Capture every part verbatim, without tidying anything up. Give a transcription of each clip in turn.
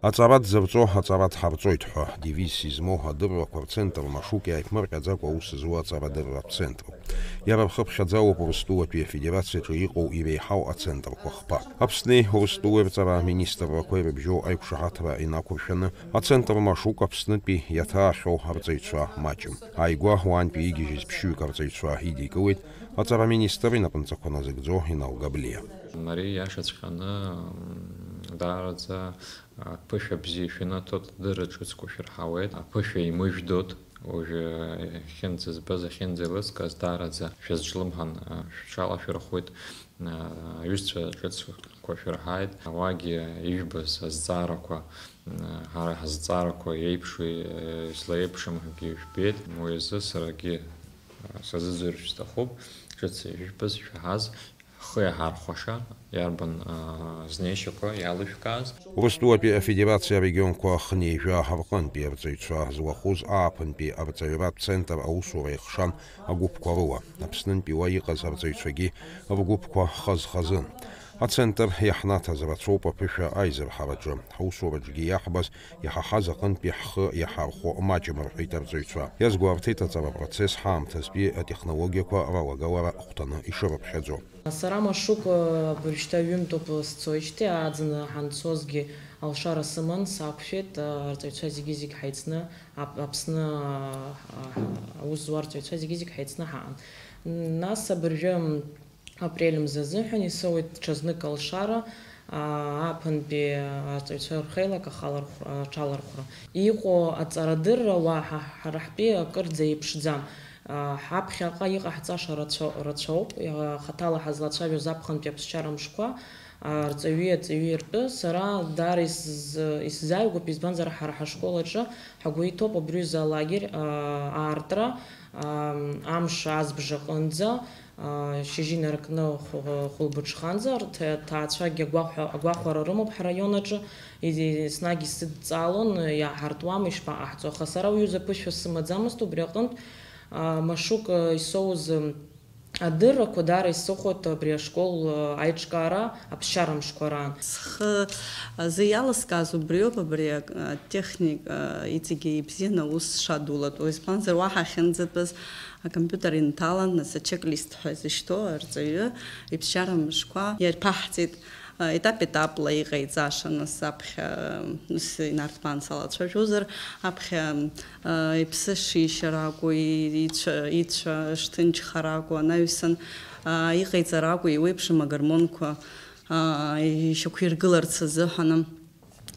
Аҵара дзырҵо, аҵара дҳарҵоит ҳәа девиз измоу адыррақәа рцентр Машук иааиԥмырҟьаӡакәа аус зуа аҵарадырратә центр. Иара рхыԥхьаӡа ауп Урыстәылатәи Афедерациаҿы иҟоу иреиҳау ацентрқәа хԥа. Аԥсни Урыстәылеи рҵара аминистррақәеи рыбжьоу аиқәшаҳаҭра инақәыршәаны, ацентр Машук Аԥснытәи иаҭаахьоу арҵаҩцәа маҷым. Ааигәа уаантәи игьежьыз ԥшьҩык арҵаҩцәа идикылеит аҵара аминистр инапынҵақәа назыгӡо Инал Габлиа. Ари иашаҵәҟьаны, м, даараӡа аԥышәа бзиа шәанаҭоит, дырра ҿыцқәа шәырҳауеит, аԥышәа имыжәдоит. Уажәы ахьынӡа збаз, ахьынӡа еилыскааз, даараӡа шәазҿлымҳан, шәҽалашәырхәит. Аҩызцәа ҿыцқәа шәырҳаит, ауаагьы ижәбаз азҵаарақәа, ҳара ҳазҵаарақәа еиԥшу, излаеиԥшым ҳәагьы жәбеит. Уи азы саргьы сазыӡырҩ сҭахуп, ҿыц ижәбаз, шәаҳаз, ҳхы иаҳархәаша, иарбан, аа, знеишьақәа иалышәкааз? Урыстәылатәи Афедерациа арегионқәа хынҩажәа рҟынтәи арҵаҩцәа злахәыз ааԥынтәи арҵаҩратә центр аусура ихшан агәыԥқәа рыла. Аԥснынтәи уа иҟаз арҵаҩцәагьы ргәыԥқәа хаз-хазын. Ацентр иаҳнаҭаз рацәоуп аԥышәа аизырҳараҿы. Ҳусураҿгьы иаҳбаз, иҳаҳаз аҟынтәи ҳхы иаҳархәо маҷым, рҳәеит арҵаҩцәа. Иазгәарҭеит аҵара процесс ҳаамҭазтәи атехнологиақәа ралагалара ахәҭаны ишырыԥхьаӡо. Сара Машук, э, абыржәшьҭа ҩынтәоуп сцоижьҭеи, аӡын ҳанцозгьы алшара сыман, сақәшәеит, э, арҵаҩцәа зегьы-зегь ҳаицны, Ап-, Аԥсны, э, аус зуа арҵаҩцәа зегьы-зегь ҳаицны ҳаан. Нас абыржәы, м, апрель мза азыҳәан исоуеит ҽазнык алшара, а, ааԥынтәи арҵаҩцәа рхеилак ахалархәра, аҽалархәра. Иҟоу аҵарадырра уа ҳа-, ҳара ҳтәы акырӡа еиԥшӡам. Ҳаԥхьаҟа иҟаҳҵаша рацәа-, рацәоуп, иа-, хаҭала ҳазлацәажәоз аԥхынтәи аԥсшьара мшқәа, арҵаҩи аҵаҩи ртәы. Сара даара исз-, исзааигәоуп, избанзар, ҳара ҳашкол аҿы ҳгәы иҭоуп абри аҩыза алагер, а, аартра, а, амш азбжаҟынӡа, а, шьыжьы инаркны хә-, хәылбыҽханӡа, рҭ-, ҭаацәагьы агәахәа-, агәахәара рымоуп ҳраион аҿы, и-, еснагь исыдҵаалон, иаҳартуама, ишԥаҟаҳҵо, аха сара уаҩы заԥышәа сымаӡамызт убри аҟынтә. А, Машук, а, исоуз, м, адыррақәа даара исыхәоит абри ашкол, а, аиҿкаара аԥсшьара мшқәа раан. Схы азы иалыскааз убриоуп, абри, а, атехник, а, иҵегьы ибзианы аус шадулатәу. Избанзар, уаҳа ахьынӡатәаз акомпиутер инҭалан, нас ачек-лист ҳәа изышьҭоу арҵаҩы иԥсшьара мшқәа иарԥаҳҵеит. Етап-етапла иҟаиҵаша, нас аԥхьа, нас инарҭбаан салацәажәозар, аԥхьа, а, иԥсы шишьара акәу, и-, ицәа, ицәа шҭынчхара акәу, анаҩсан, а, иҟаиҵара акәу, еиуеиԥшым агормонқәа, а, ишьақәиргыларц азыҳәан.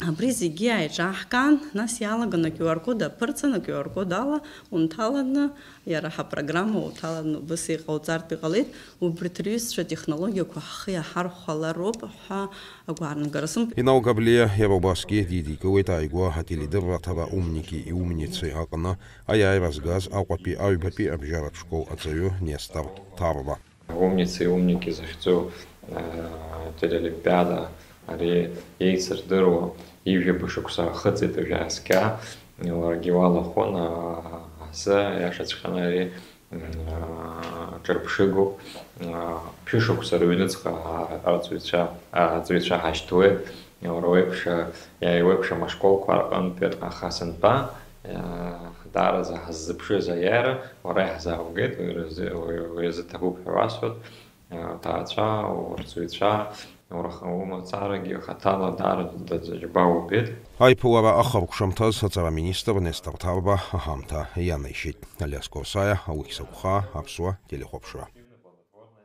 Абри зегьы ааиҿаҳкаан, нас иалаган аQ R код аԥырҵан, аQ R код ала унҭаланы, иара ҳапрограмма уҭаланы убыс иҟауҵартә иҟалеит. Убарҭ рҩызцәа атехнологиақәа ҳхы иаҳархәалароуп ҳәа агәаанагара сымоуп. Инал Габлиа иара убасгьы дидикылеит ааигәа ателедырраҭара Умники и умницы аҟны аиааира згаз Аҟәатәи аҩбатәи абжьаратә школ аҵаҩы Нестор Ҭарба. Умницы и умники захьӡу, э, телеолимпиада ари еицырдыруа ҩажәа шықәса ахыҵит уажәы ааскьа, уаргьы уалахәын, а, азы, иашаҵәҟьаны ари, м, а, ҿырԥшыгоуп, а, ԥшьышықәса рыҩныҵҟа, а, арҵаҩцәа, а, арҵаҩцәа ҳашьҭуеит, уара уеиԥш, а, иа-, иуеиԥшым ашколқәа рҟынтәи, аха сынтәа, а, даараӡа ҳаззыԥшыз аиааира уара иаҳзааугеит, уи рзы-, уи, уи азы ҭабуп ҳәа уасҳәоит. Аҭаацәа, урҵаҩцәа, ура-, умацарагьы хаҭала даара даӡаџьба убеит. Аиԥылара ахыркәшамҭаз аҵара министр Нестор Ҭарба аҳамҭа ианаишьеит. Алиас Корсаиа, Алықьса Гәхаа, Аԥсуа телехәаԥшра.